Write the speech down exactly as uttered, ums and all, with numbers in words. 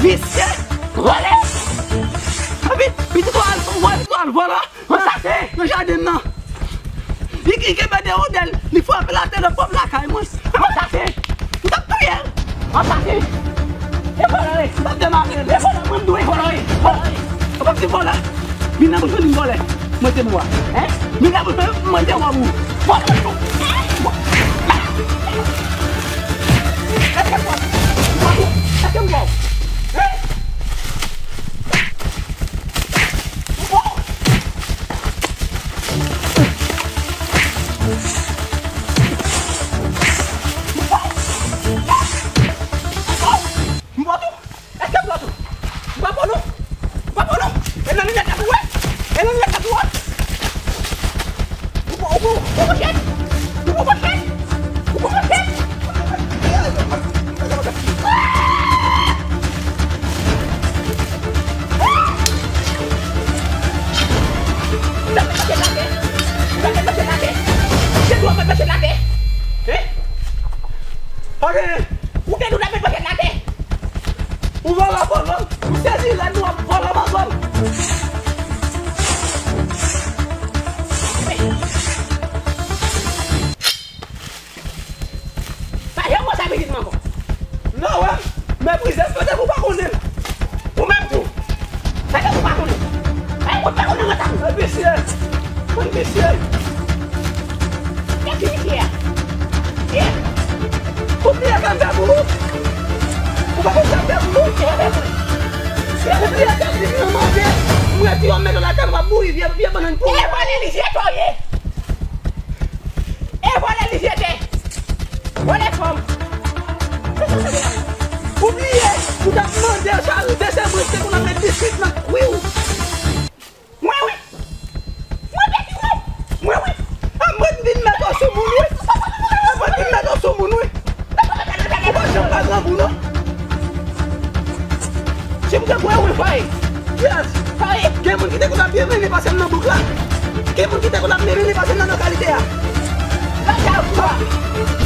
Visye! Vòlè! Epi, pitit ou al, ou al, ou al vòlè! Ansasen! Nan jaden nan! Li, li kenbe de wondèl, li frape l atè nan pòt lakay mwen! Ansasen! M t ap touye l! Ansasen! E vòlè wi! M t ap demare l! E vòlè mwen m di w, e vòlè wi! Vòlè wi! Ou p ap di vòlè! Vin nan bouch mwen di m vòlè! Mwen te mwa! Hein? Vin nan bouch mwen mwen te mwa ou! Vòlè wi! Èske m wè w? Èske m wè w? Hein? M bò tou! Èske m bò tou? M pa bò non! M pa bò non! E nan linèt la pou wè! E nan linèt la pou wè! Ou pran, ou pran, ou pran pochèt! Ou pran pochèt! Ou pran pochèt! Ou ta met pochèt atè! Ou ta met pochèt atè! Se dlo met pochèt atè! Hein? Pa genyen! Ou te di w ta met pochèt atè! Ou vòlè vòlè! Ou sezi rèn ou ap vòlè vòlè! Pa janm wè sa pitit mwen ankò. Non, wè, meprize, se paske ou pa konnen l. Ou menm tou. Sa fè ou pa konnen. Ay, ou pa konnen mwen sa. Visye. Mwen visye. Kèk visye a. Ye. Ou bliye sa m fè pou ou? Ou pa konn sa m fè pou ou? Se vre. Ou bliye sa m di nan manje. Mwen di yon mèt lakay mwen ap bouyi vye, vye bannann pou ou. E vòlè li jete w ye. E vòlè li jete. Vòlè fanm. Ou bliye, ou t ap mande charite, se mwen ki te konn ap met biskit nan kwi w. Mwen wi. Mwen te di wi. Mwen wi. A mwen vin met w sou moun wi. A mwen vin met w sou moun wi. Ou pa janm pa grangou non. Si m te kwè wi. Fòy. Yes. Fòy. Gen moun ki te konn ap byen mennen pase m nan bouk la. Gen moun ki te konn ap byen mennen pase m nan lokalite a. Lòt sa ou pran.